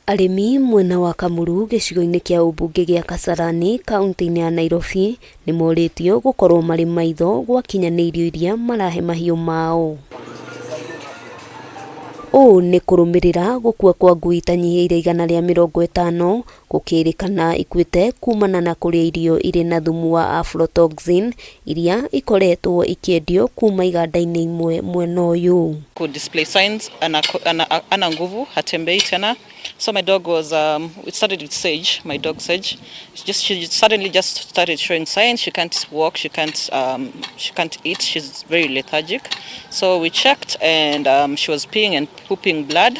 Arĩmi mwena wa Kamulu gĩcigo-inĩ kĩa ũmbunge gĩa Kasarani kauntĩ-inĩ ya Nairobi nĩ morĩtio gũkorwo marĩ maitho gwakinya nĩ irio iria marahe mahiũ mao. Ũũ nĩ kũrũmĩrĩra gũkua kwa ngui itanyihĩire 150 gũkĩrĩkana ikuĩte kumana na kũrĩa irio irĩ na thumu wa aflatoxin iria ikoretwo ikĩendio kuma iganda-inĩ imwe mwena ũyũ. Ku display signs ana, ana, ana nguvu hatembei tena. So my dog was it started with Sage, my dog Sage. She suddenly just started showing signs. She can't walk, she can't eat, she's very lethargic. So we checked and she was peeing and pooping blood.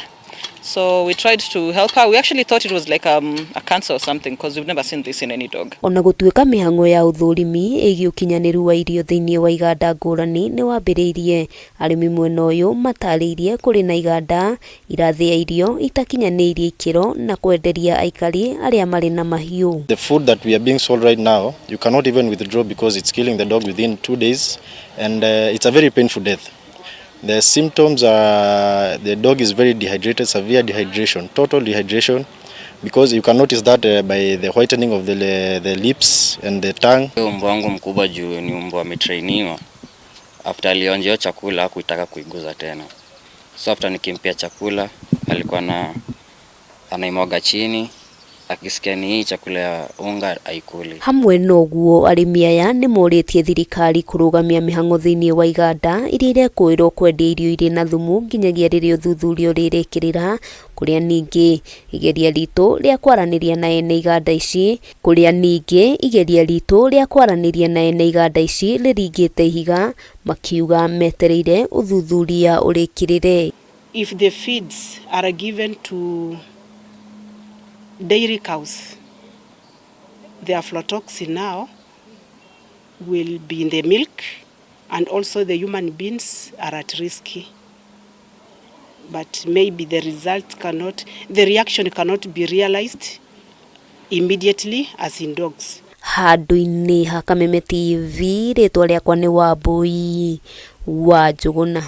So we tried to help her. We actually thought it was like a cancer or something because we've never seen this in any dog. Ona gũtuĩka mĩhang'o ya ũthũrimi ĩgiĩ ũkinyanĩru wa irio thĩinĩ wa iganda ngũrani nĩ wambĩrĩirie, arĩmi mwena ũyũ matarĩirie kũrĩ na iganda irathĩa irio itakinyanĩirie ikĩro na kwenderia aikari arĩa marĩ na mahiũ. The food that we are being sold right now, you cannot even withdraw because it's killing the dog within 2 days, and it's a very painful death. The symptoms are the dog is very dehydrated, severe dehydration, total dehydration, because you can notice that by the whitening of the lips and the tongue. Mbwa wangu mkubwa juu ni mbwa ametrainiwa, after alionja hiyo chakula hakuitaka kuiguza tena. So after nikimpea chakula alikuwa na anaimwaga chini, akisikia ni hii chakula ya unga haikuli. Hamwe na ũguo arĩmi aya nĩ morĩtie thirikari kũrũgamia mĩhang'o thĩinĩ wa iganda iria irekũĩrwo kwendia irio irĩ na thumu nginyagia rĩrĩa ũthuthuria ũrĩrĩkĩrĩra kũrĩa ningĩ igeria ritũ rĩa kwaranĩria na ene iganda ici kũrĩa ningĩ igeria ritũ rĩa kwaranĩria na ene iganda ici rĩringĩte ihiga makiuga metereire ũthuthuria ũrĩkĩrĩre. If the feeds are given to dairy cows, the aflatoxin now will be in the milk and also the human beings are at risk. But maybe the result cannot, the reaction cannot be realized immediately as in dogs. Handũ-inĩ ha Kameme TV rĩtwa rĩakwa nĩ Wambui wa Njũgũna.